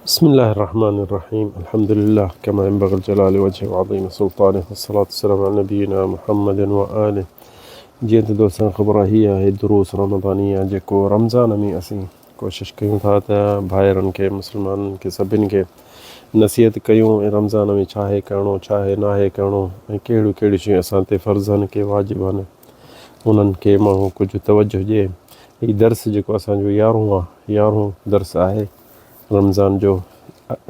بسم الله الرحمن الرحيم الحمد لله كما ينبغي الجلال وجهه وعظيم سلطانه والصلاة والسلام على نبينا محمد وآله. جيئن ته دوستن خبر آهي هي آهي دروس رمضانيه جيڪو رمضان ۾ اسين ڪوشش ڪيون ٿا ته ڀائرن کي مسلمانن کي سڀن کي نصيحت ڪيون ۽ رمضان ۾ ڇا آهي ڪرڻو ڇا آهي ناهي ڪرڻو ۽ ڪهڙيون ڪهڙيون شيون اسان تي فرض آهن ڪي واجب آهن انهن کي ماڻهو ڪجهه توجه ڏئي. هي درس جيڪو اسان جو يارهون آهي يارهون درس آهي رمضان جو.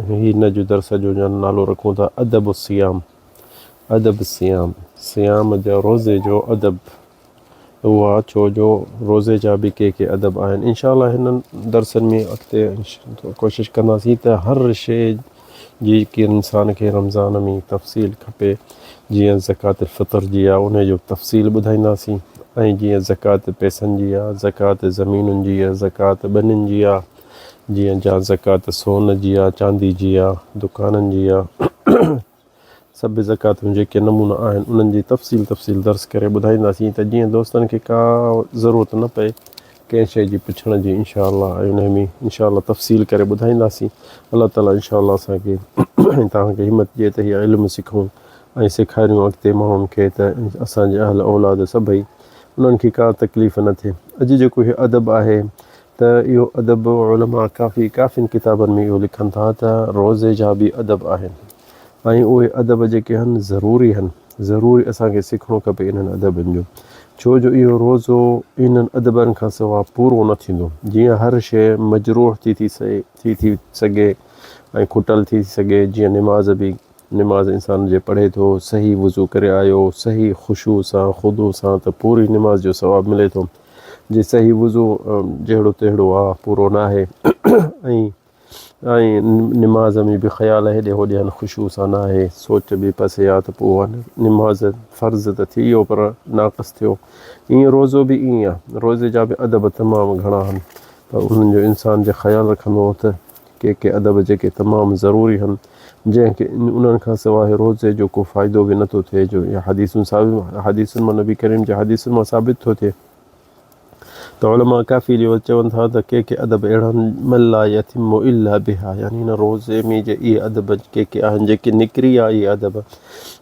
هي هن جو درس جو نالو رکون ٿا ادب الصيام، ادب الصيام، صيام جا روزي جو ادب اهو آهي ڇو جو روزي جا به ڪي ڪي ادب آهن. انشاء الله هنن درسن ۾ اڳتي ڪوشش ڪنداسين ته هر شيء جي ڪي انسان کي رمضان ۾ تفصيل کپي، جيئن زڪوات الفطر جي آهي ان جو تفصيل ٻڌائينداسين ۽ جيئن زڪوات پئسن جي آهي، زڪوات زمينن جي آهي، زڪوات ٻنين جي آهي، جيئن جا زڪوات سون جي آ، چاندي جي آ، دڪانن جي آ، سڀ زڪواتون جيڪي نمونا آهن انهن جي تفصيل تفصيل درس ڪري ٻڌائينداسين ته جيئن دوستن کي ڪا ضرورت نه پئي ڪنهن شيء جي پڇڻ جي انشاء الله ۽ انهي ۾ انشاء الله تفصيل ڪري ٻڌائينداسين. الله تعالي انشاء الله اسان کي ۽ توهان کي همت ڏئي ته هي علم سکون ۽ سيکاريون اڳتي ماڻهن کي ته اسان جي اهل اولاد سڀئي انهن کي ڪا تڪليف نه ٿئي. اڄ جيڪو هي ادب آهي ته اهو ادب علماء ڪافي ڪافين ڪتابن ۾ اهو لکن ٿا ته روزي جا به ادب آهن ۽ اهي ادب جيڪي آهن ضروري آهن ضروري اسان کي سکڻو کپي انهن ادبن جو ڇو جو اهو روزو انهن ادبن کان سوا پورو نه ٿيندو. جيئن هر شيء مجروح ٿي ٿي ٿي ٿي سگهي ۽ کٽل ٿي ٿي سگهي جيئن نماز به نماز انسان جي پڙهي ٿو صحيح وضو ڪري آيو صحيح خشوع سان خضوع سان ته پوري نماز جو ثواب ملي ٿو. جي صحيح وضو جهڙو تهڙو آ پورو ناهي ۽ ۽ نماز ۾ به خيال هيڏي هوڏي آهن خشوع سان ناهي سوچ به پسي آ ته پوء نماز فرض ته ٿي ويو پر ناقص ٿيو. ائين روزو به ائين آ روزي جا به ادب تمام گهڻا آهن پر انهن جو انسان جي خيال رکندو ته ڪي ڪي ادب جيڪي تمام ضروري هن جنهن کي انهن کان سواء روزي جو ڪو فائدو به نٿو ٿئي جو اها حديثن ثابت حديثن مان نبي ڪريم جي حديثن مان ثابت ٿو ٿئي ته علماء ڪافي جو چون ٿا ته ڪي ڪي ادب اهڙا آهن من لا يتم الا بها يعني هن روزي ۾ جي اهي ادب ڪي ڪي آهن جيڪي نڪري آ اهي ادب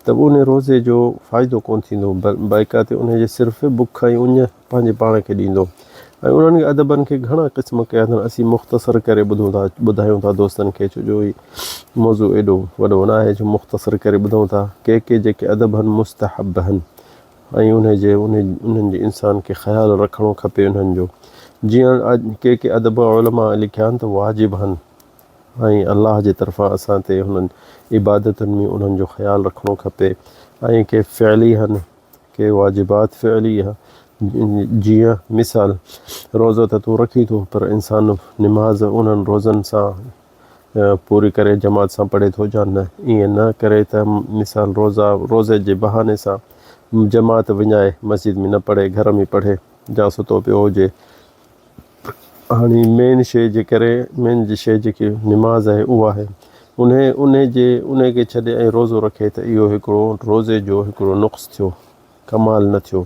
ته ان روزي جو فائدو ڪون ٿيندو بائيڪات ان جي صرف بک ۽ اڃ پنهنجي پاڻ کي ڏيندو ۽ انهن ادبن کي گهڻا قسم ڪيا اٿن اسين مختصر ڪري ٻڌون ٿا ٻڌايون ٿا دوستن کي ڇو جو هي موضوع ايڏو وڏو نه آهي جو مختصر ڪري ٻڌون ٿا ڪي ڪي جيڪي ادب هن مستحب هن ۽ انهي جي انهن جي انسان کي خيال رکڻو کپي انهن جو جيئن ڪي ڪي ادب علماء لکيا آهن ته واجب هن ۽ الله جي طرفان اسان تي هنن عبادتن ۾ انهن جو خيال رکڻو کپي ۽ ڪي فعلي هن ڪي واجبات فعليه جيئن مثال روزو ته تون رکين ٿو پر انسان نماز انهن روزن سان پوري ڪري جماعت سان پڙهي ٿو يا نه ائين نه ڪري ته مثال روزا روزي جي بهاني سان جماعت وڃائي مسجد ۾ نه پڙهي گهر ۾ پڙهي جا ستو پيو هجي. هاڻي مين شيء جي ڪري مين جي شيء جيڪي نماز آهي اها آهي انهي انهي جي انهي کي ڇڏي ۽ روزو رکي ته اهو هڪڙو روزي جو هڪڙو نقص ٿيو ڪمال نه ٿيو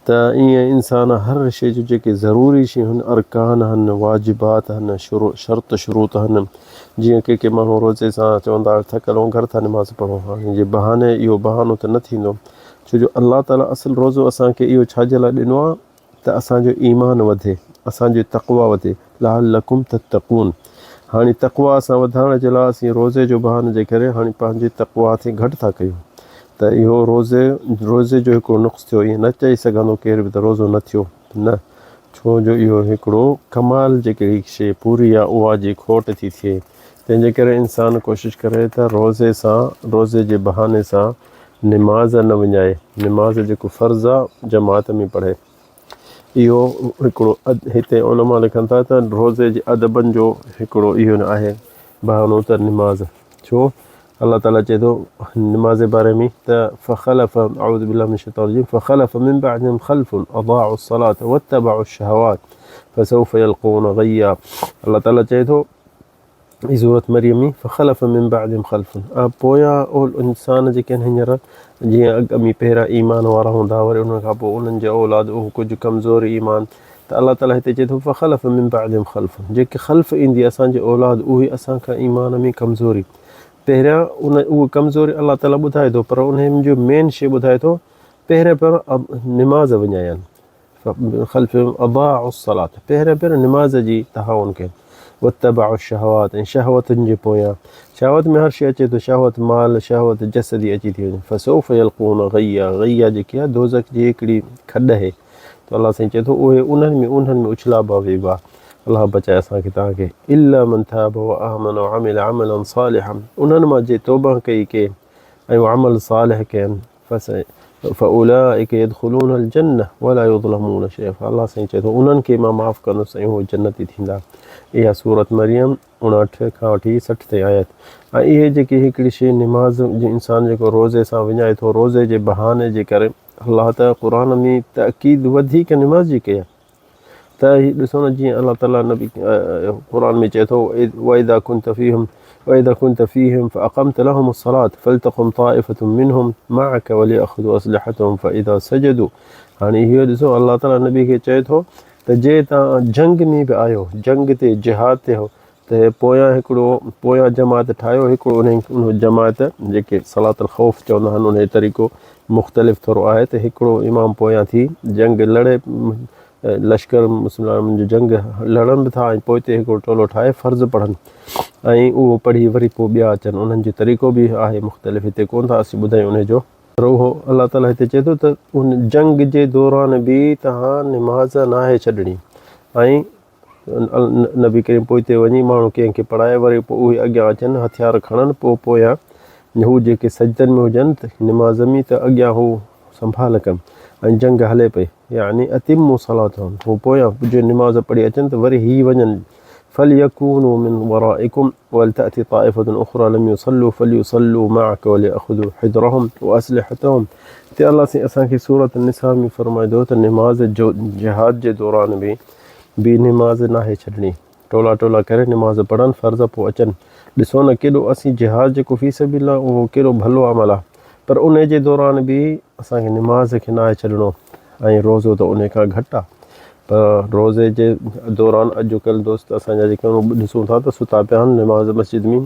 ته ائين انسان هر شيء جو جيڪي ضروري شيون آهن ارڪان آهن واجبات آهن شروع شرط شروط آهن جيئن ڪي ڪي ماڻهو روزي سان چوندا ٿڪل آهيون گهر ٿا نماز پڙهون هاڻي جي بهاني اهو بهانو ته نه ٿيندو ڇو جو الله تعالي اصل روزو اسان کي اهو ڇا جي لاء ڏنو آهي ته اسان جو ايمان وڌي، اسان جي تقويٰ وڌي، لعلڪم تتقون. هاڻي تقويٰ اسان وڌائڻ جي لاء اسين روزي جو بهاني جي ڪري هاڻي پنهنجي تقويٰ کي گهٽ ٿا ڪيون ته اهو روزي روزي جو هڪڙو نقص ٿيو ائين نه چئي سگهندو ڪير به ته روزو نه ٿيو نه ڇو جو اهو هڪڙو ڪمال جيڪڙي شيء پوري آهي اها جي کوٽ ٿي ٿئي تنهن جي ڪري انسان ڪوشش ڪري ته روزي سان روزي جي بهاني سان نماز نه وڃائي، نماز جيڪو فرض آ جماعت ۾ پڙهي. اهو هڪڙو هتي علماء لکن ٿا ته روزي جي ادبن جو هڪڙو اهو نه آهي بهانو ته نماز ڇو الله تعالي چئي ٿو نماز جي باري ۾ ته فخلف اعوذ بالله من الشيطان الرجيم فخلف من بعدهم خلف اضاعوا الصلاة واتبعوا الشهوات فسوف يلقون غيا الله تعالي چئي ٿو هي سورة مريم ۾ فخلف من بعدهم خلف پويان اهل انسان جيڪي آهن هينئر جيئن اڳ ۾ پهريان ايمان وارا هوندا وري انهن کان پوء انهن جي اولاد اهو ڪجهه ڪمزور ايمان ته الله تعالي هتي چئي ٿو فخلف من بعدهم خلف جيڪي خلف ايندي اسان جي اولاد اهي اسان کان ايمان ۾ ڪمزوري پهريان ان اهو ڪمزوري الله تعالي ٻڌائي ٿو پر ان جو مين شي ٻڌائي ٿو پهريان پهريان نماز وڃايان خلفهم اضاعوا الصلاة پهريان پهريان نماز جي تهاون ڪين واتبعوا الشهوات ۽ شهوتن جي پويان شهوت ۾ هر شي اچي ٿو شهوت مال شهوت جسدي اچي ٿي وڃي فسوف يلقون غيا غيا جيڪي آهي دوزخ جي هڪڙي کڏ آهي ته الله سائين چئي ٿو اهي انهن ۾ انهن ۾ اڇلابا ويبا الله بچائي اسان کي توهان کي الا من تاب وآمن وعمل عملا صالحا انهن مان جي توبه ڪئي ڪي ۽ عمل صالح ڪين فاولئک يدخلون الجنه ولا يظلمون شيئا الله سائين چئي ٿو انهن کي مان معاف ڪندس ۽ هو جنتي ٿيندا. اها سورت مريم 59 کان وٺي 60 تائين آيت ۽ اهي جيڪي هڪڙي شيء نماز جي انسان جيڪو روزي سان وڃائي ٿو روزي جي بهاني جي ڪري الله ته قرآن ۾ تاڪيد وڌيڪ نماز جي ڪئي آهي ته هي ڏسو نه جيئن الله تعالي نبي قرآن ۾ چئي ٿو واذا كنت فيهم واذا كنت فيهم فاقمت لهم الصلاه فلتقم طائفه منهم معك وليأخذوا اسلحتهم فاذا سجدوا هاڻي اهو ڏسو الله تعالي نبي کي چئي ٿو ته جي تان جنگ ۾ به آيو جنگ تي جهاد تي هو ته پويان هڪڙو پويان جماعت ٺاهيو هڪڙو انهي جماعت جيڪي صلاة الخوف چوندا آهن انهي طريقو مختلف ٿورو آهي ته هڪڙو امام پويان ٿي جنگ لڙي لشڪر مسلمانن جو جنگ لڙن به ٿا ۽ پوئتي هڪڙو ٽولو ٺاهي فرض پڙهن ۽ اهو پڙهي وري پوء ٻيا اچن انهن جو طريقو به آهي مختلف هتي ڪون ٿا اسين ٻڌايون انهي جو پر اهو الله تعالي هتي چئي ٿو ته ان جنگ جي دوران به توهان نماز ناهي ڇڏڻي ۽ نبي ڪريم پوئتي وڃي ماڻهو ڪنهن کي پڙهائي وري پوء اهي اڳيان اچن هٿيار کڻن پوء پويان هو جيڪي سجدن ۾ هجن ته نماز ۾ ته اڳيان هو سنڀال ڪن ۽ جنگ هلي پئي يعني اتموا صلاتهم هو پويان جو نماز پڙهي اچن ته وري هي وڃن فليڪونوا من ورائكم ولتأتي طائفة أخرى لم يصلوا فليصلوا معك وليأخذوا حذرهم وأسلحتهم تي الله سين اسان کي سورة النساء ۾ فرمائي ٿو ته نماز جو جهاد جي دوران به به نماز ناهي ڇڏڻي ٽولا ٽولا ڪري نماز پڙهن فرض پوء اچن ڏسو نه ڪيڏو اسين جهاد جيڪو في سبيل الله اهو ڪيڏو ڀلو عمل آهي پر ان جي دوران به اسان کي نماز کي ناهي ڇڏڻو ۽ روزو ته ان کان گهٽ آهي پر روزي جي دوران اڄڪلهه دوست اسان جا جيڪي ڏسون ٿا ته ستا پيا آهن نماز مسجد ۾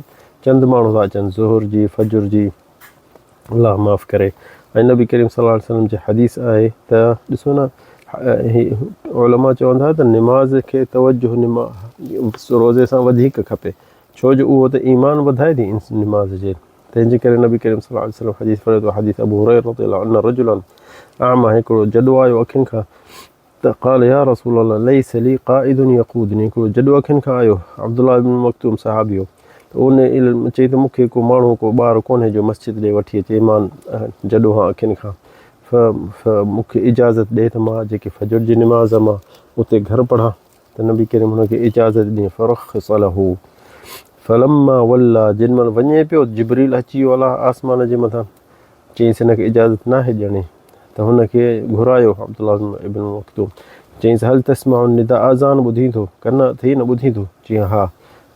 چند ماڻهو ٿا اچن ظهر جي فجر جي الله معاف ڪري ۽ نبي ڪريم صلي الله عليه وسلم جي حديث آهي ته ڏسو نه هي علماء چون ٿا ته نماز کي توجه نماز روزي سان وڌيڪ کپي ڇو جو اهو ته ايمان وڌائي ٿي نماز جي تنهن جي ڪري نبي ڪريم صلي الله عليه وسلم حديث فرمايو ته حديث ابو هريره رضي الله عنه رجلا اعمى هڪڙو جڏو آيو اکين کان ته قال يا رسول الله ليس لي قائد يقودني هڪڙو جڏو اکين کان آيو عبدالله ابن مڪتوم صحابي هو ته ان علم چئي ته مون کي ڪو ماڻهو ڪو ٻار ڪونهي جو مسجد ڏي وٺي اچي مان جڏو هان اکين کان ف مون کي اجازت ڏي ته مان جيڪي فجر جي نماز مان اتي گهر پڙهان ته نبي ڪريم هن کي اجازت ڏني فرخص له فلما ولا جن مهل وڃي پيو جبريل اچي ويو الله آسمان جي مٿان چيائينس هن کي اجازت ناهي ڏيڻي ته هن کي گهرايو عبدالله ابن مڪتوم چيائينس هل تسمع النداء اذان ٻڌين ٿو ڪن اٿئي نه ٻڌين ٿو چيائين ها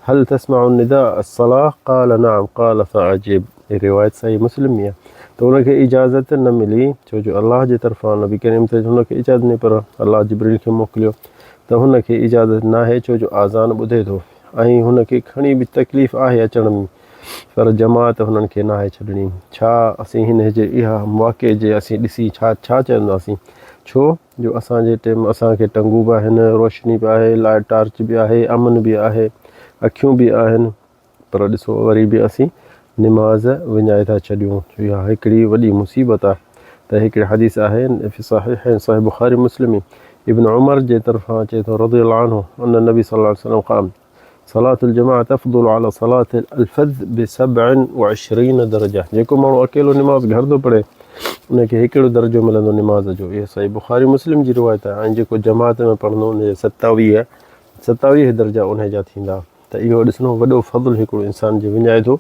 هل تسمع النداء الصلاة قال نعم قال فاجب هي روايت صحيح مسلم ۾ آهي ته ان کي اجازت نه ملي ڇو جو الله جي طرفان نبي ڪريم ته هن کي اجازت نه پر الله جبريل کي موڪليو ته هن کي اجازت ناهي ڇو جو اذان ٻڌي ٿو ۽ هن کي کڻي به تڪليف آهي اچڻ ۾ پر جماعت هنن کي ناهي ڇڏڻي. ڇا اسين هن جي اها واقعي جي اسين ڏسي ڇا ڇا چونداسين؟ ڇو جو اسان جي ٽيم اسان کي ٽنگون به آهن، روشني به آهي، لائٽ ٽارچ به آهي، امن به آهي، اکيون به آهن، پر ڏسو وري به اسين نماز وڃائي ٿا ڇڏيون. اها هڪڙي وڏي مصيبت آهي ته هڪڙي حديث آهي في صحيحين صحيح بخاري مسلم ابن عمر جي طرفان اچي ٿو رضي الله عنه ان النبي صلي الله عليه وسلم قال صلاة الجماعة تفضل على صلاة الفذ بسبع وعشرين درجة جيڪو ماڻهو اڪيلو نماز گهر ٿو پڙهي ان کي هڪڙو درجو ملندو نماز جو اهو صحيح بخاري مسلم جي روايت آهي ۽ جيڪو جماعت ۾ پڙهندو ان جا ستاويهه ستاويهه درجا ان جا ٿيندا ته اهو ڏسڻو وڏو فضل هڪڙو انسان جي وڃائي ٿو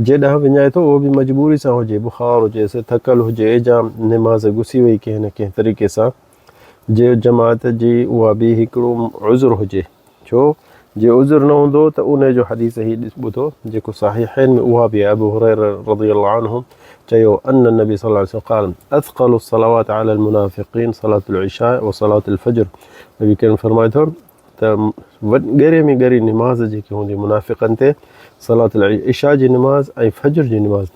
جيڏانهن وڃائي ٿو اهو به مجبوري سان هجي بخار هجيس ٿڪل هجي يا نماز گسي وئي ڪنهن نه ڪنهن طريقي سان جي جماعت جي اها به هڪڙو عذر هجي ڇو جي عذر نه هوندو ته انهي جو حديث هي ٻڌو جيڪو صحيحين ۾ اها به ابو هريره رضي الله عنه چيو ان النبي صلي الله عليه وسلم قال اثقل الصلوات على المنافقين صلاة العشاء وصلاة الفجر نبي ڪريم فرمائي ٿو ته ڳري ۾ ڳري نماز جيڪي هوندي منافقن تي صلاة العشاء جي نماز ۽ فجر جي نماز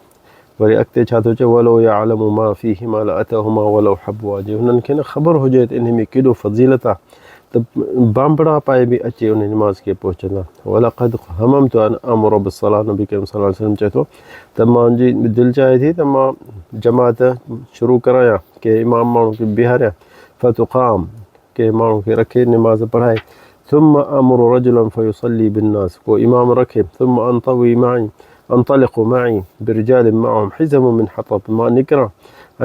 وري اڳتي ڇا ٿو چئي ولو يعلم ما فيهما لاتوهما ولو حبوا جي هنن کي نه خبر هجي ته انهي ۾ ڪيڏو فضيلت آ ته بانبڙا پائي به اچي ان نماز کي پهچندا ولقد هممت ان امر بالصلاه نبي ڪريم صلي الله عليه وسلم چئي ٿو ته مان جي دل چاهي ٿي ته مان جماعت شروع ڪرايان ڪي امام ماڻهو کي بيهاريان فتقام ڪنهن ماڻهو کي رکي نماز پڙهائي ثم امر رجلا فيصلي بالناس ڪو امام رکي ثم انطوي معي انطلق معي برجال معهم حزم من حطب مان نڪران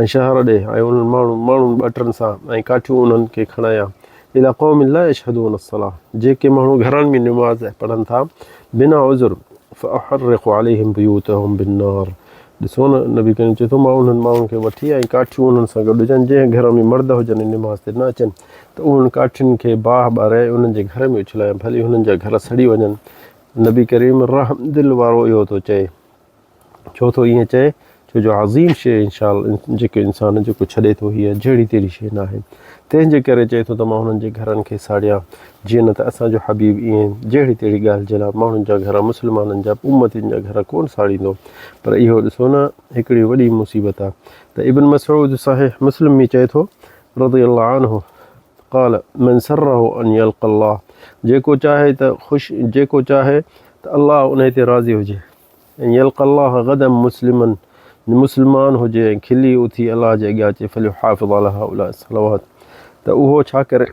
۽ شهر ڏي ۽ انهن ماڻهن ماڻهن ٻه ٽن سان ۽ ڪاٺيون انهن کي کڻايان الى قوم لا يشهدون الصلاه جيڪي ماڻهو گهرن ۾ نماز پڙهن ٿا بنا عذر فاحرق عليهم بيوتهم بالنار ڏسو نه نبي ڪريم چئي ٿو مان انهن ماڻهن کي وٺي ۽ ڪاٺيون انهن سان گڏ هجن جنهن گهر ۾ مرد هجن ۽ نماز تي نه اچن ته انهن ڪاٺين کي باهه ٻاري انهن جي گهر ۾ اڇلايان ڀلي هنن جا گهر سڙي وڃن نبي ڪريم رحم دل وارو اهو ٿو چئي ڇو ٿو ائين چئي ڇو جو عظيم شيء انشاء الله جيڪو انسان جيڪو ڇڏي ٿو هيء جهڙي تهڙي شيء ناهي تنهن جي ڪري چئي ٿو ته مان هنن جي گهرن کي ساڙيان جيئن نه ته اسان جو حبيب ائين جهڙي تهڙي ڳالهه جي لاء ماڻهن جا گهر، مسلمانن جا، امتين جا گهر ڪونه ساڙيندو. پر اهو ڏسو نه هڪڙي وڏي مصيبت آ ته ابن مسعود صحيح مسلم ۾ چئي ٿو رضي الله عنه قال من سره ان يلقى الله جيڪو چاهي ته خوش جيڪو چاهي ته الله انهي تي راضي هجي ان يلقى الله غدا مسلما مسلمان هجي ۽ کلي اٿي الله جي اڳيان اچي فليحافظ على هؤلاء الصلوات ته اهو ڇا ڪري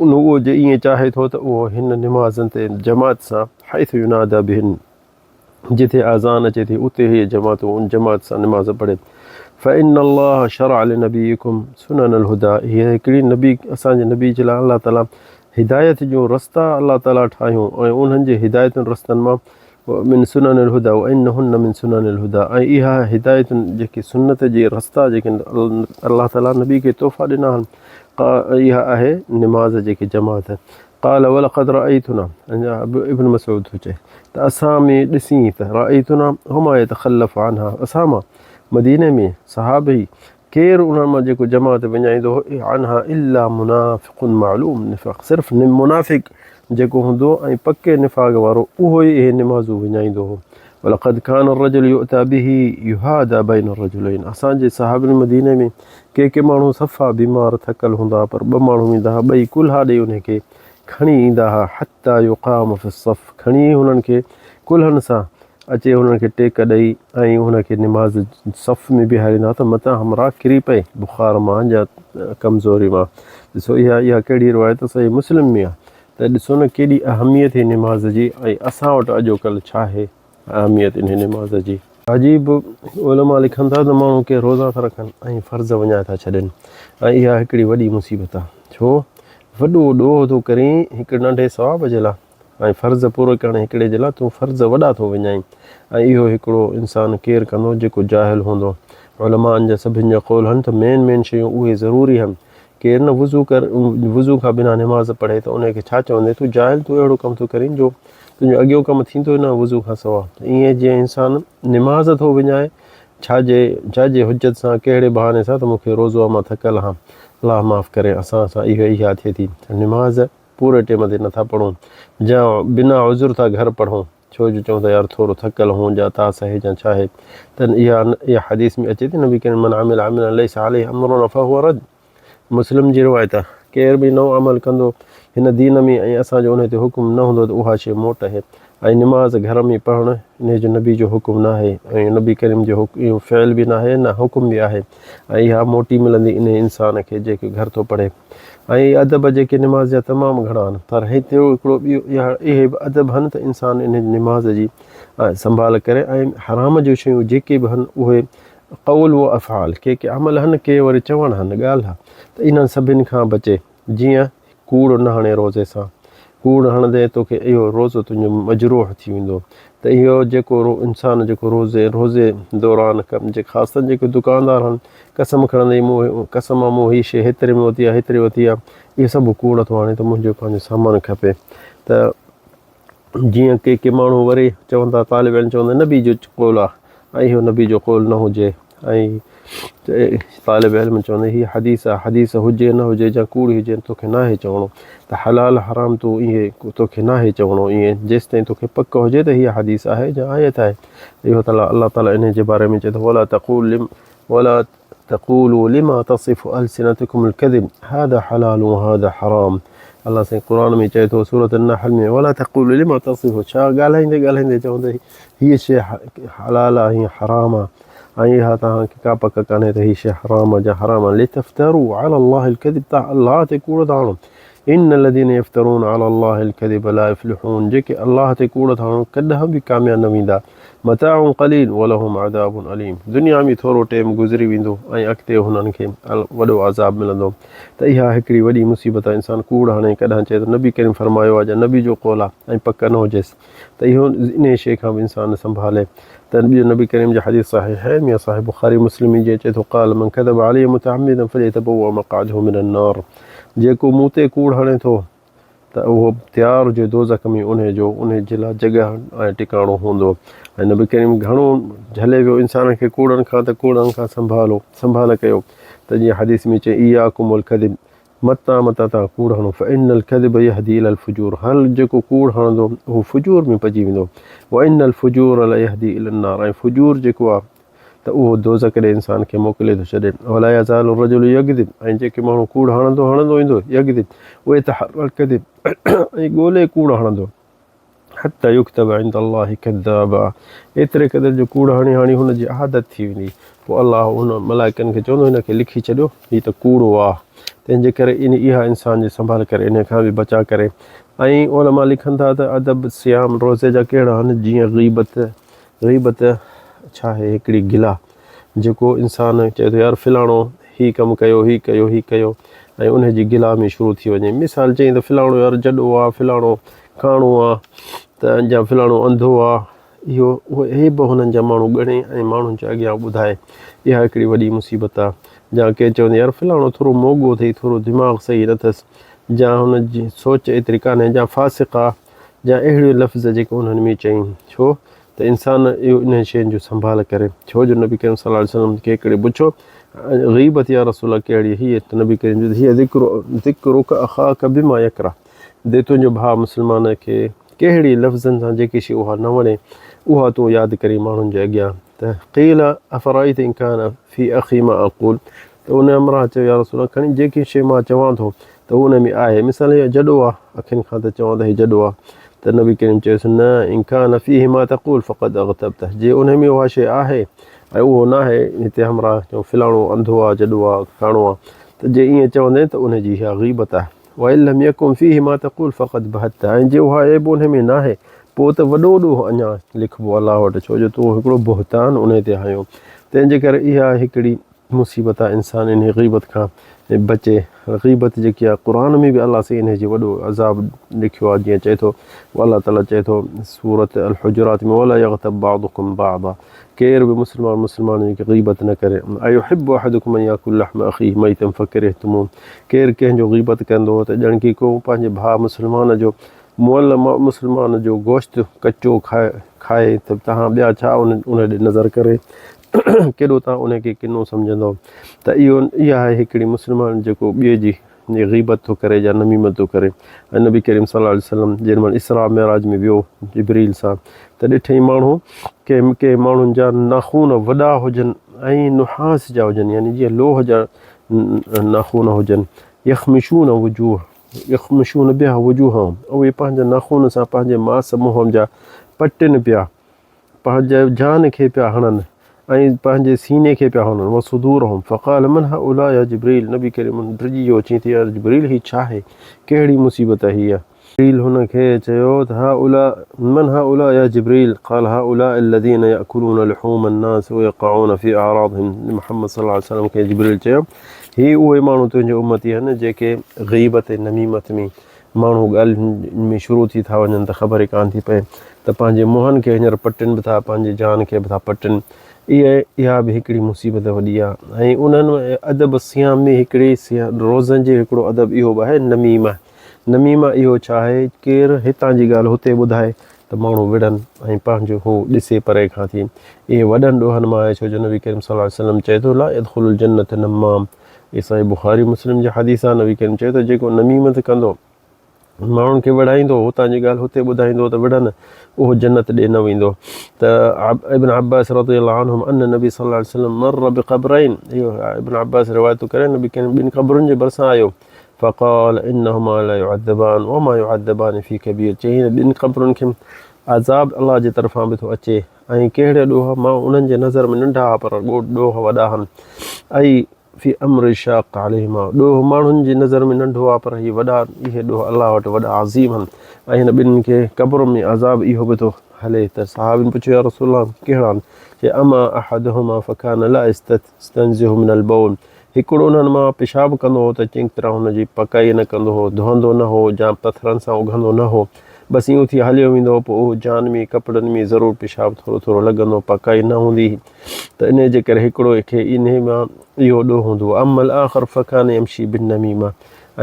ان اهو جي ائين چاهي ٿو ته اهو هن نمازن تي جماعت سان حيث ينادى بهن جتي اذان اچي ٿي اتي هي جماعتون ان جماعت سان نماز پڙهي فإن الله شرع لنبيكم سنن الهدى هي هڪڙي نبي اسان جي نبي جي لاء الله تعالي هدايت جون رستا الله تعالي ٺاهيون ۽ انهن جي هدايتن رستن مان من سنن الهدى وانهن من سنن الهدى ۽ اها هدايتن جيڪي سنت جي رستا جيڪي الله تعالي نبي کي تحفا ڏنا آهن اها آهي نماز جيڪي جماعت قال ولقد رايتنا ابن مسعود ٿو چئي ته اسان ۾ ڏسين ته رايتنا هما يتخلف عنها اسان مان مديني ۾ صحابي ڪير انهن مان جيڪو جماعت وڃائيندو هو عنها الا منافق معلوم نفاق صرف منافق جيڪو هوندو ۽ پڪي نفاق وارو اهو ئي اهي نمازون وڃائيندو هو ولقد كان الرجل يؤتى به يهادى بين الرجلين اسان جي صحابين مديني ۾ ڪي ڪي ماڻهو صفا بيمار ٿڪل هوندا ها پر ٻه ماڻهو ايندا ها ٻئي ڪلها ڏئي انهي کي کڻي ايندا ها حتى يقام في الصف کڻي هنن کي ڪلهن سان اچي هنن کي ٽيڪ ڏئي ۽ هن کي نماز صف ۾ بيهاريندا ته متان همراهه ڪري پئي بخار مان يا ڪمزوري مان. ڏسو اها اها ڪهڙي روايت صحيح مسلم ۾ آهي ته ڏسو نه ڪيڏي اهميت هي نماز جي ۽ اسان وٽ اڄوڪلهه ڇا آهي اهميت انهي نماز جي. عجيب علماء لکن ٿا ته ماڻهو ڪي روزا ٿا رکن ۽ فرض وڃائي ٿا ڇڏين ۽ اها هڪڙي وڏي مصيبت آهي ڇو وڏو ڏوهه ٿو ڪرين هڪ ننڍي ثواب جي لاء. ۽ فرض پورو ڪرڻ هڪڙي جي لاء تون فرض وڏا ٿو وڃائين ۽ اهو هڪڙو انسان ڪير ڪندو جيڪو جاهل هوندو. علمائن جا سڀن جا قول هن ته مين مين شيون اهي ضروري هن. ڪير نه وضو ڪر وضو کان بنا نماز پڙهي ته انهي کي ڇا چوندين تون جاهل تون اهڙو ڪم ٿو ڪرين جو تنهنجو اڳيون ڪم ٿيندو ئي نه وضو کان سوا ائين جيئن انسان نماز ٿو وڃائي ڇا جي ڇا جي حجت سان ڪهڙي بهاني سان ته مون کي روزو آ مان ٿڪل هان الله معاف ڪري اسان سان اهو اها ٿئي ٿي نماز پوري ٽيم تي نٿا پڙهون جا بنا عذر ٿا گهر پڙهون ڇو جو چئون ٿا يار ٿورو ٿڪل هون جا تاس آهي جا ڇا آهي ته اها اها حديث ۾ اچي ٿي نبي ڪريم من عمل عملا ليس عليه امرنا فهو رد مسلم جي روايت آهي ڪير به نئون عمل ڪندو هن دين ۾ ۽ اسان جو ان تي حڪم نه هوندو ته اها شيء موٽ آهي ۽ نماز گهر ۾ پڙهڻ انهي جو نبي جو حڪم ناهي ۽ نبي ڪريم جو اهو فعل به ناهي نه حڪم به آهي ۽ اها موٽي ملندي انهي انسان کي جيڪو گهر ٿو پڙهي ۽ ادب جيڪي نماز جا تمام گهڻا آهن پر هتي هڪڙو ٻيو اهي به ادب هن ته انسان ان نماز جي سنڀال ڪري ۽ حرام جون شيون جيڪي به هن اهي قول و افعال ڪي ڪي عمل هن ڪي وري چوڻ هن ڳالهه ته انهن سڀن کان بچي جيئن ڪوڙ نه هڻي روزي سان. ڪوڙ هڻندين توکي اهو روزو تنهنجو مجروح ٿي ويندو ته اهو جيڪو انسان جيڪو روزي روزي دوران ڪم جي خاصتا جيڪي دڪاندار هن قسم کڻندي مون قسم آ مون هي شي هيتري ۾ ورتي آ هيتري ورتي آ اهو سڀ ڪوڙ ٿو هڻي ته منهنجو پنهنجو سامان کپي ته. جيئن ڪي ڪي ماڻهو وري چوندا طالب علم چوندا نبي جو قول آ ۽ اهو نبي جو قول نه هجي ۽ طالب علم چوندا هي حديث آ حديث هجي نه هجي جا ڪوڙ هجي توکي ناهي چوڻو ته حلال حرام تون اهي توکي ناهي چوڻو ائين جيستائين توکي پڪ هجي ته هي حديث آهي جا آيت آهي اهو تعالي الله تعالي انهي جي باري ۾ چئي ٿو ولا تقول ولا تقولوا لما تصف السنتكم الكذب هذا حلال وهذا حرام الله سائين قرآن ۾ چئي ٿو سورة النحل ۾ ولا تقولوا لما تصف ڇا ڳالهائيندي ڳالهائيندي چوندي هيء شيء حلال آهي هيء حرام آهي ۽ اها توهان کي ڪا پڪ ڪانهي ته هي شيء حرام آهي جا حرام آهي لتفتروا على الله الكذب تان الله تي ڪوڙ ٿا هڻو ان الذين يفترون على الله الكذب لا يفلحون جيڪي الله تي ڪوڙ ٿا هڻو ڪڏهن به ڪامياب نه ويندا متاع قليل ولهم عذاب اليم دنيا ۾ ٿورو ٽيم گذري ويندو ۽ اڳتي هنن کي وڏو عذاب ملندو ته اها هڪڙي وڏي مصيبت آهي انسان ڪوڙ هڻي ڪڏهن چئي ته نبي ڪريم فرمايو آهي جا نبي جو قول آهي ۽ پڪ نه هجيس ته اهو انهي شيء کان به انسان سنڀالي ته ٻيو نبي ڪريم جي حديث صحيحين يا صحيح بخاري مسلم ۾ جيئن چئي ٿو قال من كذب علي متعمدا فليتبوأ مقعده من النار جيڪو مون تي ڪوڙ هڻي ٿو ته اهو تيار هجي دوزخ ۾ انهي جو انهي جي لاء جڳهه ۽ ٽڪاڻو هوندو ۽ نبي ڪريم گهڻو جهلي ويو انسانن کي ڪوڙن کان ته ڪوڙن کان سنڀالو سنڀال ڪيو ته جيئن حديث ۾ چئي اياڪم الڪذب متان متان تان ڪوڙ هڻو فان الڪذب يهدي الى الفجور هر جيڪو ڪوڙ هڻندو اهو فجور ۾ پئجي ويندو وان الفجور ليهدي الى النار ۽ فجور جيڪو آهي ته اهو دوزخ ڏي انسان کي موڪلي ٿو ڇڏي. ولا يزال الرجل يڪذب ۽ جيڪي ماڻهو ڪوڙ هڻندو هڻندو ايندو يڪذب ويتحري الڪذب ۽ ڳولي ڪوڙ هڻندو حتي يڪتب عند الله ڪذابا ايتري قدر جو ڪوڙ هڻي هڻي هن جي عادت ٿي ويندي پوء الله ان ملائڪن کي چوندو هن کي لکي ڇڏيو هي ته ڪوڙو آ تنهن جي ڪري ان اها انسان جي سنڀال ڪري ان کان به بچا ڪري ۽ علماء لکن ٿا ته ادب صيام روزي جا ڪهڙا آهن جيئن غيبت غيبت ڇا آهي؟ هڪڙي گلا جيڪو انسان چئي ٿو يار فلاڻو هي ڪم ڪيو هي ڪيو هي ڪيو ۽ ان جي گلا ۾ شروع ٿي وڃي مثال چئين ته فلاڻو يار جڏو آ فلاڻو ڪاڻو آ ته يا فلاڻو انڌو آ اهو اهي به هنن جا ماڻهو ڳڻي ۽ ماڻهن جي اڳيان ٻڌائي اها هڪڙي وڏي مصيبت آ يا ڪي چون يار فلاڻو ٿورو موڳو اٿئي ٿورو دماغ صحيح نه اٿس يا هن جي سوچ ايتري ڪانهي يا فاسق آ يا اهڙيون لفظ جيڪي انهن ۾ چئين ڇو ته انسان اهو انهن شين جو سنڀال ڪري ڇو جو نبي ڪريم صلي الله عليه وسلم کي هڪڙي پڇيو غيبت يا رسول الله ڪهڙي هي ته نبي ڪريم جو هي ذڪر ذڪرک اخاک بما يڪره the تنهنجو ڀاء مسلمان کي ڪهڙي لفظن سان جيڪي شي اها نه وڻي اها تون ياد ڪرين ماڻهن جي اڳيان ته قيل افرائيت ان ڪان في اخي ما اقول ته ان همراهه چيو يا رسول الله کڻي جيڪي شي مان چوان ٿو ته ان ۾ آهي مثال هي جڏو آ اکين کان ته چوان ته هي جڏو آ ته نبي ڪريم چيس نه ان ڪان فيه ما تقول فقد اغتبته جي ان ۾ اها شي آهي ۽ اهو ناهي هتي همراهه چيو فلاڻو انڌو آ جڏو آ ڪاڻو آ ته جي ائين چوندين ته ان جي اها غيبت آهي وان لم يڪن فيه ما تقول فقد بهت ۽ جي اها عيب ان ۾ ناهي پوء ته وڏو ڏوهه اڃا لکبو الله وٽ ڇو جو تو هڪڙو بهتان ان تي هنيو تنهن جي ڪري اها هڪڙي مصيبت آ انسان انهي غيبت کان بچي غيبت جيڪي آ قرآن ۾ به الله سائين انهي جي وڏو عذاب لکيو آ جيئن چئي ٿو الله تعالي چئي ٿو سورة الحجرات ۾ ولا يغتب بعضكم بعضا ڪير به مسلمان مسلمان جي غيبت نه ڪري ايحب احدكم ان ياكل لحم اخيه ميتا فڪرهتموه ڪير ڪنهن جو غيبت ڪندو ته ڄڻ ڪي ڪو پنهنجي ڀاء مسلمان جو مئل مسلمان جو گوشت ڪچو کائي ته تهان ٻيا ڇا ان ڏي نظر ڪري ڪيڏو توهان ان کي ڪنو سمجهندؤ ته اهو اها آهي هڪڙي مسلمان جيڪو ٻئي جي غيبت ٿو ڪري يا نميمت ٿو ڪري ۽ نبي ڪريم صلي الله عليه وسلم جنهن مهل اسراء معراج ۾ ويو جبريل سان ته ڏٺئي ماڻهو ڪنهن ڪنهن ماڻهن جا ناخون وڏا هجن ۽ نحاس جا هجن يعني جيئن لوهه جا ناخون هجن يخمشون وجوه يخمشون بها وجوههم اهي پنهنجي ناخون سان پنهنجي ماس منهن جا پٽن پيا پنهنجي جان کي پيا هڻن ۽ پنهنجي سيني کي پيا هڻن وصدورهم فقال من هؤلاء يا جبريل نبي ڪريم ڊڄي ويو چيائين ته يا جبريل هي ڇا آهي ڪهڙي مصيبت آهي هيء جبريل هن کي چيو ته هؤلاء من هؤلاء يا جبريل قال هؤلاء الذين يأكلون لحوم الناس ويقعون في اعراضهم محمد صلي الله عليه وسلم کي جبريل چيو هي اهي ماڻهو تنهنجي امتي آهن جيڪي غيبت ۽ نميمت ۾ ماڻهو ڳالهين ۾ شروع ٿي ٿا وڃن ته خبر ئي ڪانه ٿي پئي ته پنهنجي منهن کي هينئر پٽين به ٿا پنهنجي جان کي به ٿا پٽين اها اها به هڪڙي مصيبت وڏي آهي ۽ انهن ادب صيام ۾ هڪڙي روزن جي هڪڙو ادب اهو به آهي نميمه نميمه اهو ڇا آهي ڪير هتان جي ڳالهه هتي ٻڌائي ته ماڻهو وڙهن ۽ پنهنجو هو ڏسي پري کان ٿي. اهي وڏن ڏوهن مان آهي ڇو جو نبي ڪريم صلي الله عليه وسلم چئي ٿو لا يدخل الجنة نمام اهي صحيح بخاري مسلم جي حديث آهي نبي ڪريم چئي ٿو جيڪو نميمت ڪندو ماڻهن کي وڙهائيندو هتان جي ڳالهه هتي ٻڌائيندو ته وڙهن اهو جنت ڏي نه ويندو ته ابن عباس رضي الله عنهم ان نبي صلي الله عليه وسلم مر بقبرين اهو ابن عباس روايت ٿو ڪري نبي ڪريم ٻن قبرن جي ڀرسان آيو فقال انهما لا يعذبان وما يعذبان في كبير چيائين ته ٻن قبرن کي عذاب الله جي طرفان به ٿو اچي ۽ ڪهڙي ڏوهه مان انهن جي نظر ۾ ننڍا ها پر ڏوهه وڏا هن اي في امر شاق عليهما ڏوهه ماڻهن جي نظر ۾ ننڍو آهي پر هي وڏا اهي ڏوهه الله وٽ وڏا عظيم هن ۽ هن ٻنهن کي قبر ۾ عذاب اهو به ٿو هلي ته صحابين پڇيو يا رسول الله ڪهڙا آهن چي اما احدهما فڪان لا يستنزه من البول هڪڙو انهن مان پيشاب ڪندو هو ته چڱي طرح هن جي پڪائي نه ڪندو هو، ڌوئندو نه هو يا پٿرن سان اگهندو نه هو، بس ائين اٿي هليو ويندو هو، پوء اهو جان ۾ ڪپڙن ۾ ضرور پيشاب ٿورو ٿورو لڳندو، پڪائي نه هوندي هئي ته انهيء جي ڪري هڪڙو کي انهيء مان اهو ڏوهه هوندو هو. اما الاخر فڪان يمشي بالنميمة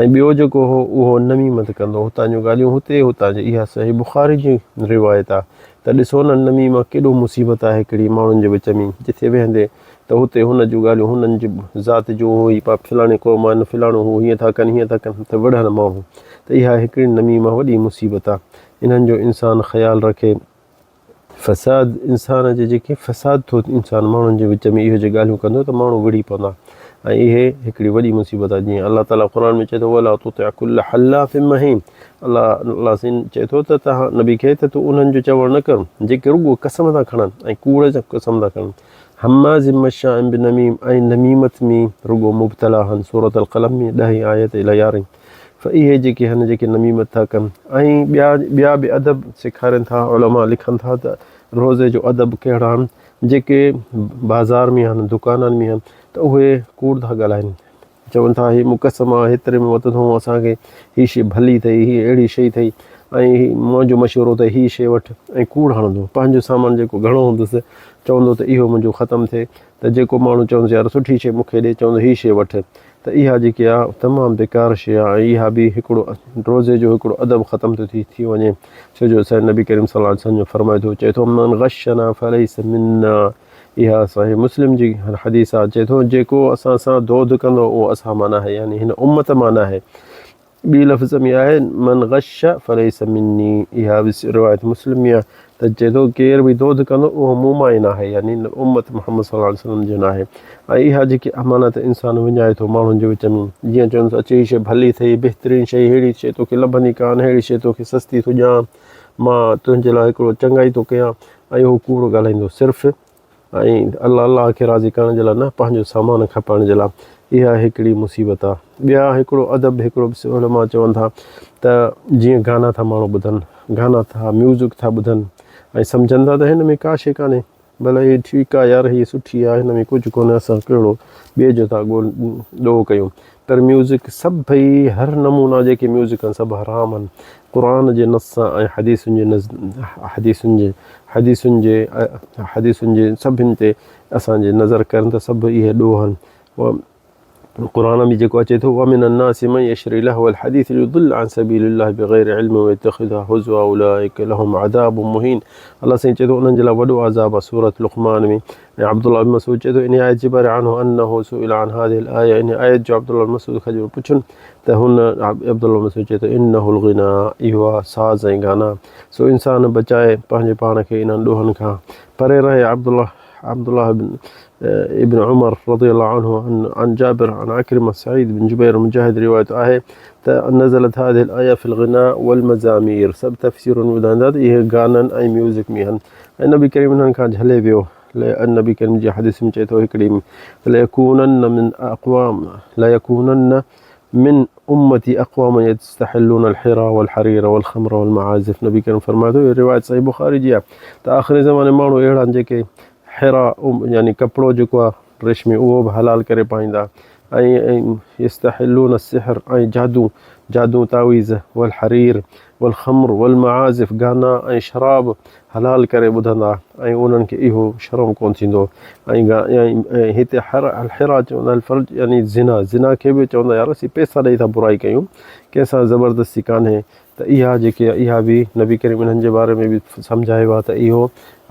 ۽ ٻيو جيڪو هو اهو نميمت ڪندو هو، هتان جون ڳالهيون هتي، هتان جي اها صحيح بخاري جي روايت آهي ته ڏسو نه نميمه ڪيڏو مصيبت آهي هڪڙي ماڻهن جي وچ ۾ جٿي ويهندي ته هتي هن جون ڳالهيون هنن جي ذات جون هو هي پا فلاڻي قوم آهن فلاڻو هو هيئن ٿا ڪن هيئن ٿا ڪن ته وڙهن ماڻهو ته اها هڪڙي نميمه وڏي مصيبت آهي انهن جو انسان خيال رکي. فساد انسان جي جيڪي فساد ٿو انسان ماڻهن جي وچ ۾ اهو جي ڳالهيون ڪندو ته ماڻهو وڙهي پوندا ۽ اهي هڪڙي وڏي مصيبت آهي جيئن الله تعالي قرآن ۾ چئي ٿو ولا تطع ڪل حلاف مهين الله الله سين چئي ٿو ته تهان نبي کي ته تون انهن جو چوڻ نه ڪر جيڪي رڳو قسم ٿا کڻن ۽ ڪوڙ جا قسم ٿا کڻن هماز مشاء بنميم ۽ نميمت ۾ رڳو مبتلا هن سورة القلم ۾ ڏهين آيت الى يارهين فاهي جيڪي هن جيڪي نميمت ٿا ڪن ۽ ٻيا ٻيا به ادب سيکارين ٿا علماء لکن ٿا ته روزي جو ادب ڪهڙا آهن جيڪي بازار ۾ آهن دڪانن ۾ آهن ته اهي ڪوڙ ٿا ڳالهائن چون ٿا هي مقسم آ هيتري ۾ ورتو اٿئون اسان کي هي شيء ڀلي اٿئي هي اهڙي شيء اٿئي ۽ هي منهنجو مشورو اٿئي هي شيء وٺ ۽ ڪوڙ هڻندو پنهنجو سامان جيڪو گهڻو هوندس چوندو ته اهو منهنجو ختم ٿئي ته جيڪو ماڻهو چوندس يار سٺي شيء مون کي ڏي چوندو هي شيء وٺ ته اها جيڪي آ تمام بيڪار شيء آ ۽ اها به هڪڙو روزي جو هڪڙو ادب ختم ٿو ٿي ٿي وڃي ڇو جو سائين نبي ڪريم صلي الله عليه وسلم فرمائي ٿو چئي ٿو من غشنا فليس منا اها صحيح مسلم جي حديث آ چئي ٿو جيڪو اسان سان دوڌ ڪندو اهو اسان مان ناهي يعني هن امت مان ناهي ٻي لفظ ۾ آهي من غش فليس مني اها به روايت مسلم ۾ آ ته چئي ٿو ڪير به دوڌ ڪندو اهو مون مان ئي ناهي يعني امت محمد صلي الله عليه وسلم جو ناهي ۽ اها جيڪي امانت انسان وڃائي ٿو ماڻهن جي وچ ۾ جيئن چونس اچي هي شيء ڀلي اٿئي بهترين شيء ههڙي شيء توکي لڀندي ڪانه ههڙي شيء توکي سستي ٿو ڏيان مان تنهنجي لاء هڪڙو چڱائي ٿو ڪيان ۽ هو ڪوڙ ڳالهائيندو صرف ۽ الله الله کي راضي ڪرڻ جي لاء نه پنهنجو سامان کپائڻ جي لاء اها هڪڙي مصيبت آهي ٻيا هڪڙو ادب هڪڙو علماء چون ٿا ته جيئن گانا ٿا ماڻهو ٻڌن گانا ٿا ميوزڪ ٿا ٻڌن ۽ سمجهن ٿا ته هن ۾ ڪا شيء ڪانهي ڀلا هي ٺيڪ آ يار هي سٺي آ هن ۾ ڪجهه ڪونهي اسان ڪهڙو ٻئي جو ٿا ڳول ڏوهه ڪيون پر ميوزڪ سڀئي هر نمونا جيڪي ميوزڪ آهن سڀ حرام آهن قرآن جي نص سان ۽ حديثن جي نز حديثن جي حديثن جي حديثن جي سڀن تي اسان جي نظر ڪرن ته سڀ اهي ڏوهه آهن قرآن ۾ جيڪو اچي ٿو ومن الناس من يشري لهو الحديث ليضل عن سبيل الله بغير علم ويتخذها هزوا اولئك لهم عذاب مهين الله سائين چئي ٿو انهن جي لاء وڏو عذاب آهي سورة لقمان ۾ ۽ عبدالله بن مسعود چئي ٿو ان آيت جي باري عنه انه سئل عن هذه الايه ان آيت جو عبدالله بن مسعود کان جڏهن پڇن ته هن عبدالله بن مسعود چئي ٿو انه الغنا اهو ساز ۽ گانا سو انسان بچائي پنهنجي پاڻ کي انهن ڏوهن کان پري رهي عبدالله عبدالله بن ابن عمر رضي الله عنه عن جابر عن عكرمة سعيد بن جبير مجاهد رواية آهي ته نزلت هذه الآية في الغناء والمزامير سڀ تفسيرن ٻڌائيندا ته اهي گانن ۽ ميوزڪ ۾ آهن ۽ نبي ڪريم انهن کان جهلي ويو نبي ڪريم جي حديث ۾ چئي ٿو هڪڙي ليڪونن من اقوام ليڪونن من امتي اقوام يستحلون الحرا والحرير والخمر والمعازف نبي ڪريم فرمائي ٿو روايت صحيح بخاري جي آهي ته آخري زماني ماڻهو اهڙا آهن جيڪي حرا يعني ڪپڙو جيڪو آهي ريشمي اهو به حلال ڪري پائيندا ۽ يستحلون السحر ۽ جادو جادو تعويذ، والحرير والخمر والمعازف گانا ۽ شراب حلال ڪري ٻڌندا ۽ انهن کي اهو شرم ڪونه ٿيندو ۽ هتي الحرا چوندا الفرج يعني زنا، زنا کي به چوندا يار اسين پئسا ڏئي ٿا برائي ڪيون ڪنهن سان زبردستي ڪانهي ته اها جيڪي اها به نبي ڪريم انهن جي باري ۾ به سمجهايو آهي ته اهو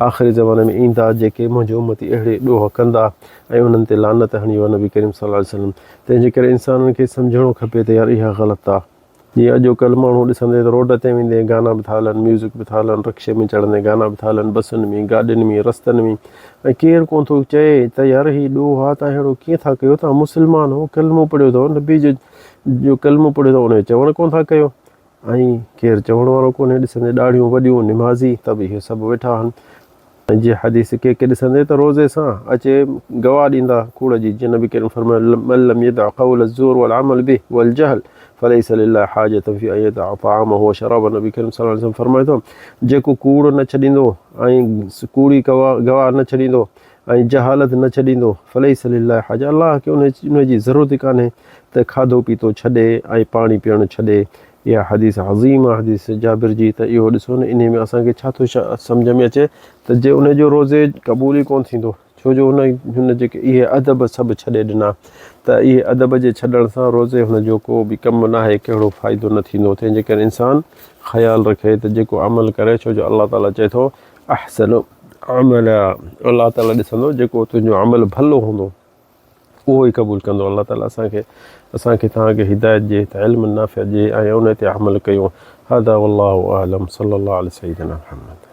آخري زماني ۾ ايندا جيڪي منهنجي امتي اهڙي ڏوهه ڪندا ۽ انهن تي لعنت هڻي ويو نبي ڪريم صلي الله عليه وسلم تنهن جي ڪري انسانن کي سمجهڻو کپي ته يار اها غلط آهي جيئن اڄو ڪلهه ماڻهو ڏسندي ته روڊ تي ويندي گانا به ٿا هلن ميوزڪ به ٿا هلن رڪشي ۾ چڙهندي گانا به ٿا هلن بسن ۾ گاڏين ۾ رستن ۾ ۽ ڪير ڪونه ٿو چئي ته يار هي ڏوهه آهي تان اهڙو ڪيئن ٿا ڪيو تان مسلمان هو ڪلمو پڙهيو اٿو نبي جو جو ڪلمو پڙهيو اٿو ان جو چوڻ ڪونه ٿا ڪيو ۽ ڪير چوڻ وارو ڪونهي ڏسندي ڏاڙهيون وڏيون نمازي ته به اهي سڀ ويٺا آهن ۽ جي حديث ڪي ڪي ڏسندي ته روزي سان اچي گواهه ڏيندا ڪوڙ جي جيئن نبي ڪريم فرمايو من لم يدع قول الزور والعمل به والجهل فليس لله حاجة في ان يدع طعامه وشرابه نبي ڪريم صلي الله عليه وسلم فرمائي ٿو جيڪو ڪوڙ نه ڇڏيندو ۽ ڪوڙي گواهه نه ڇڏيندو ۽ جهالت نه ڇڏيندو فليس لله حاجة الله کي ان جي ضرورت ڪانهي ته کاڌو پيتو ڇڏي ۽ پاڻي پيئڻ ڇڏي اها حديث عظيم آهي حديث جابر جي ته اهو ڏسو نه انهي ۾ اسان کي ڇا ٿو سمجهه ۾ اچي ته جي ان جو روزي قبول ئي ڪونه ٿيندو ڇو جو ان هن جيڪي اهي ادب سڀ ڇڏي ڏنا ته اهي ادب جي ڇڏڻ سان روزي هن جو ڪو به ڪم ناهي ڪهڙو فائدو نه ٿيندو تنهن جي ڪري انسان خيال رکي ته جيڪو عمل ڪري ڇو جو الله تعالي چئي ٿو احسن عملا الله تعالي ڏسندو جيڪو تنهنجو عمل ڀلو هوندو اهو ئي قبول ڪندو الله تعالي اسان کي اسان کي توهان کي هدايت ڏي ته علم نافع ڏي ۽ ان تي عمل ڪيون هذا والله اعلم صلي الله علي سيدنا محمد.